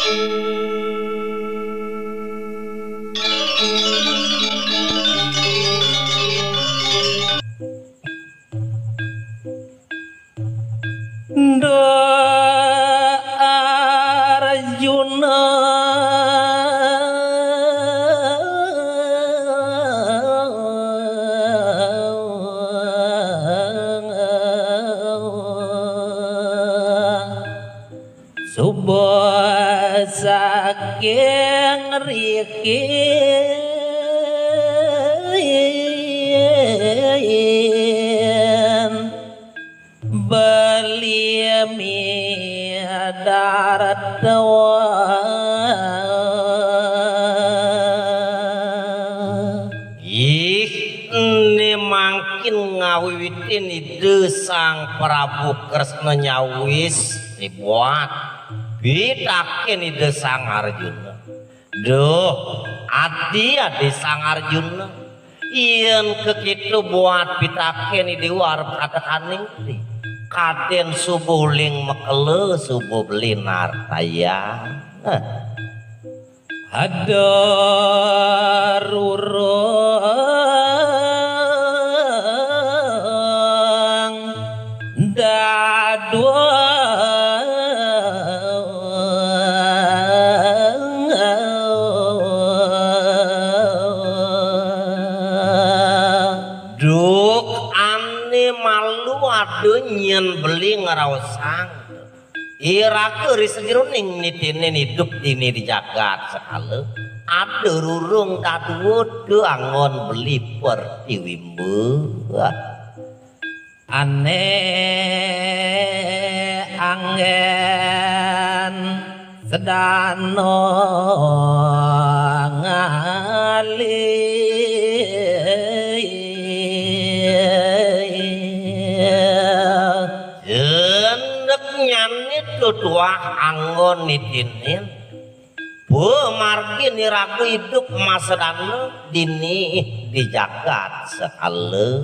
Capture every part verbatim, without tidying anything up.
Nda Arjuna, suba saking rikin beli midar doang. Ih, ené mangkin ngawiwitin Ida Sang Prabu Kresna nyawis dibuat. Pitaken Ida Sang Arjuna. Duh, adi, adi Sang Arjuna. Yén kékéto buat pitaken Ida arep katekaning ti. Kadén suba uling makelo, suba beli nartayang. Heh. Ada rurung dadua. Duk ané malu ada nyén beli ngraosang. Iraga ri sajeroning nitinin idup dini di jagat sekala. Ada rurung dadua da anggon beli pertiwimba. Ané anggén sedana ngalih. Jendek nyane tutuah anggon nitinin. Pamargin iraga idup masedana dini di jagat sekala.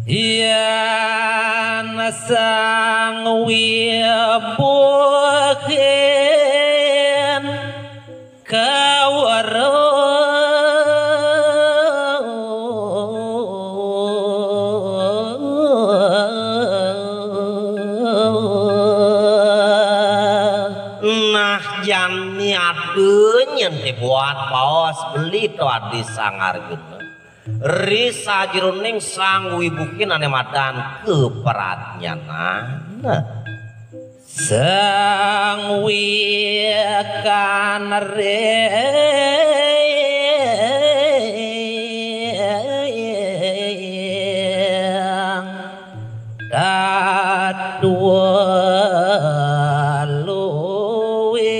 Yan sang wibuhin kawara. Nah, jani ada nyén dibuat baos beli to adi Sang Arjuna. Ri sajeroning sang wibuhin ané madan kapradnyanan. Sang wikan ring dadua luih.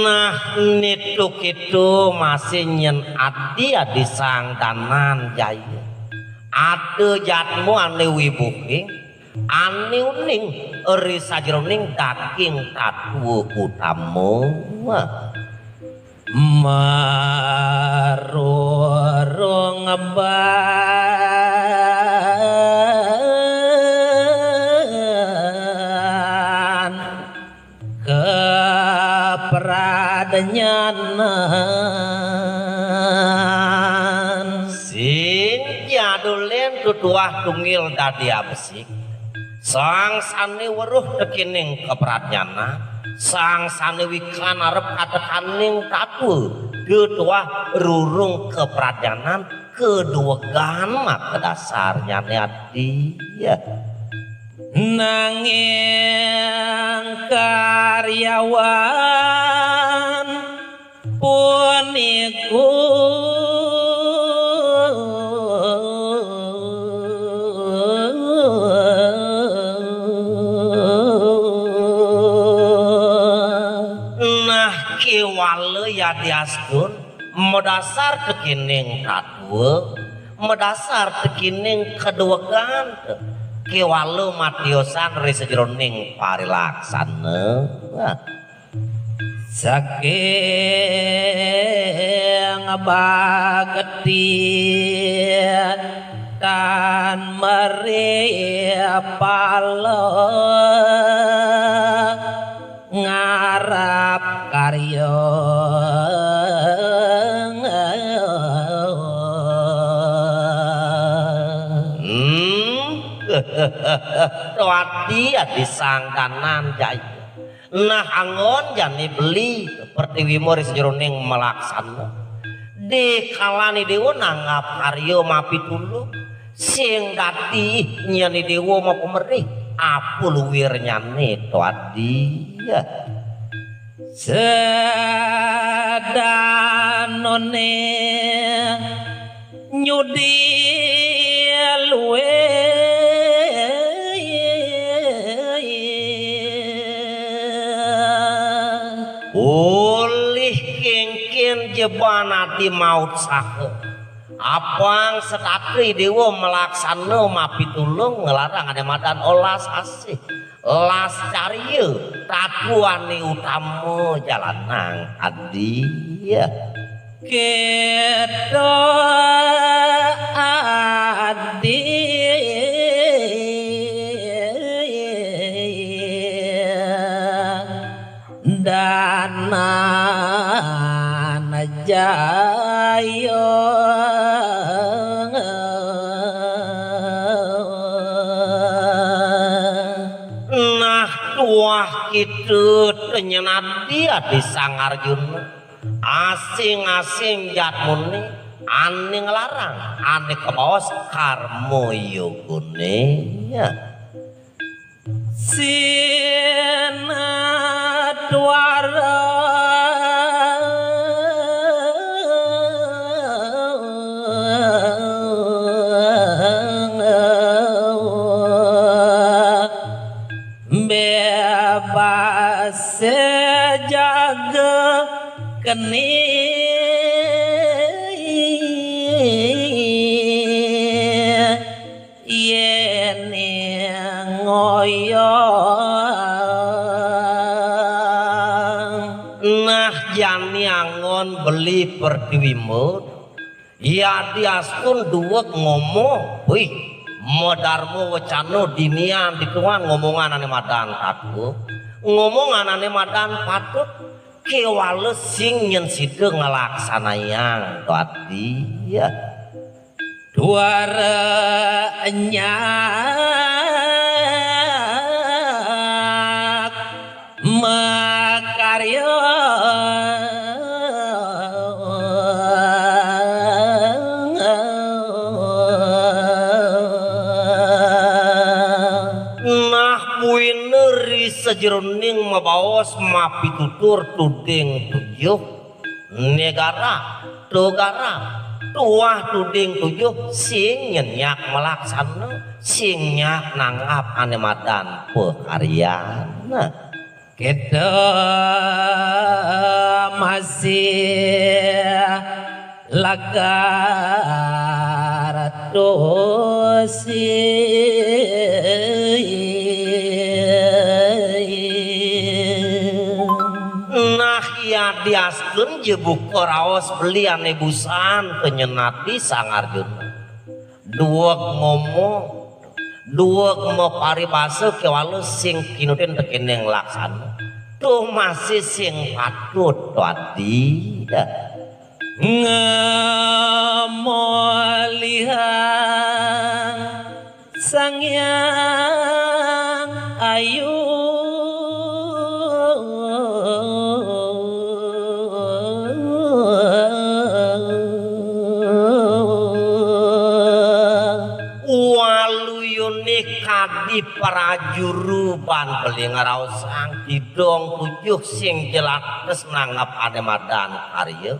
Nah, nitu kitu masih nyén adi-adi Sang Dananjaya. Ada jadma ané wibuhing, ané uning ri sajeroning daging tatua utama. Marurung ban kapradnyanan. Sing jadulin tutuah tunggil dadi abesik. Sang sané weruh tekening kapradnyanan, sang sané wikan arep katekaning tatua, tutuah rurung kapradnyanan, kaduwegan makadasarnyané adi. Nanging karyawan punika. Nah, kéwala yadiastun madasar tekening tatua, madasar tekening kaduwegan, kéwala matiosan ri sajeroning parilaksana. Saking bakti Tan meri pala ngarap karya. Hmm. Tuati adi sangkanan jaya. Nah, anggon jani beli pertiwi mori sajroning malaksana. Dikalane dewa nanggap karya mapitulung, sing dadi nyane dewa mapamerih, apa luwirnyane tuati. Sedanone nyudi luwih. Ulih kengken jeban adi maut saha. Apang setatri dewa malaksana mapitulung nglarang ane madan olas asih. Las carya, tatuane utama jalanang adi. Kita adi danan jaya. Nah, tuah kita tenyen adi, adi Sang Arjuna. Asing-asing jadmane ane nglarang, ane kabaos karma yogane. Sinadwara bebas jaga keni. Yene ngoyong. Nah, jani anggon beli pertiwi mut. Yadiastun duweg ngomong, wih, madarma wecana dinian dituan ngomongan ane madan patut. Ngomongan ane madan patut, kewala sing nyen sida nglaksanayang tuati. Duara nyak makarya. Nah, buina ri sajeroning mabaos mapitutur tuding tujuh, negara, togara, tuah tuding tujuh, sing nyen nyak malaksana, sing nyak nanggap ane madan pakaryan. Nah. Kita masih lakar tusi. Nah, yadiastun ja buka raos beli ane busan, tenyen adi Sang Arjuna. Duweg ngomong, duweg maparibasa kewala sing kinutin tekene nglaksana. Tuh masih sing patut tuati. Ngamolihang Sang Hyang Ayu. Waluyune kadi prajuru ban beli ngraosang kidung tujuh sing jelates nanggap ane madan karya.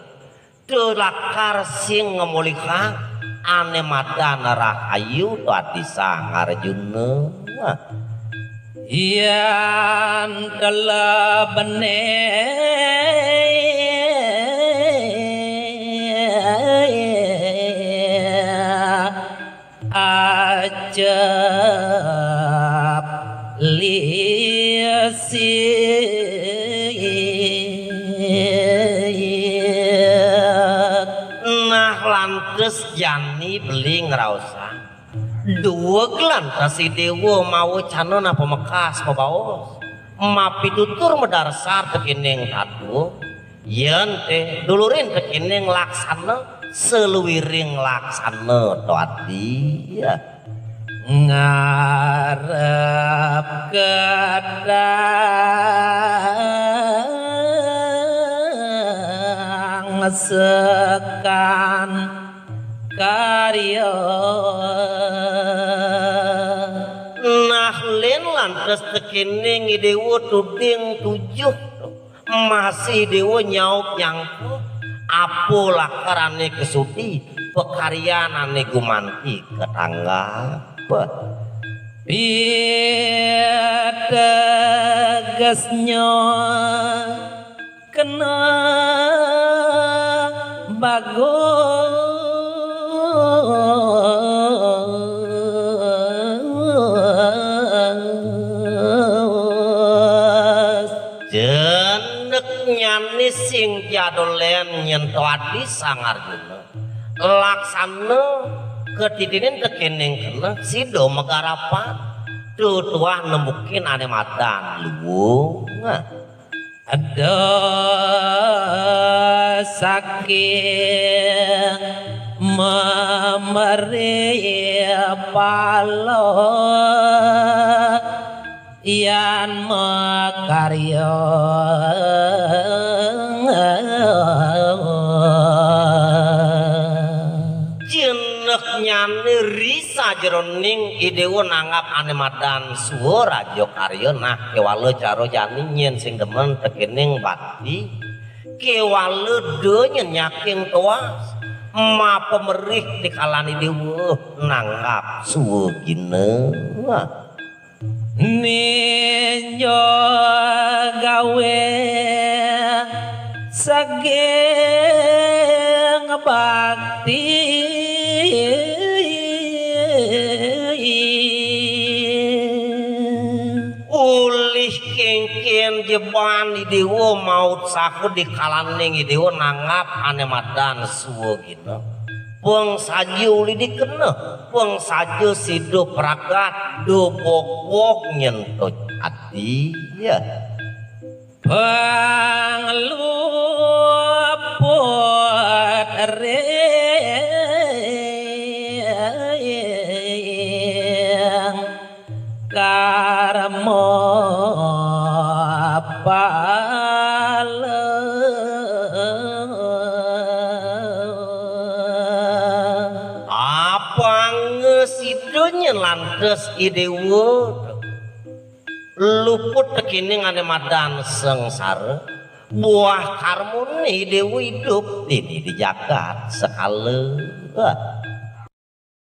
Tur lakar sing ngamolihang ane madan rahayu tuati Sang Arjuna. Yan kelebene acep lisik. Nah, lantas jani beli ngraosang, Duweg lantas i Déwa mawacana napa mekas pabaos. Mapitutur madarsar tekening tadu, yén té dulurin tekening laksana, saluiring laksana to adi. Ngarep kedang sekan karya. Nah, lén lantas tekening i Déwa tuding tujuh. Masih Déwa nyaup nyangkup, apa lakar ané kasudi, pakaryan ané gumanti katanggap. Pitegesnya kena bagus. Jeneknyané sing ja dolén nyén to adi Sang Arjuna. Laksana katitinin tekening kena sida magarapan. Tutuah nembukin ané madan luung. Ada saking memeri pala yan makarya. Jeneknyané ri sajeroning i Déwa nanggap ané madan swa raja karya, nah kéwala cara jani nyén sing demen tekening bakti, kéwala da nyén nyaking toas, mapamerih di kalané Déwa nanggap swa gina. Ninja gawe saging bakti. Ulih kéngkén jeban i Déwa mautsaha di kalaning i Déwa nanggap ané madan swa gina. Pang saja ulih dikena, pang saja sida pragat, da bogbog nyentuh adi. Ya. Pangluput ring karma pala. Apang sida nyén lantas i Déwa luput tekening ané madan sangsara. Buah karmané i Déwa idup dini di jagat sekala.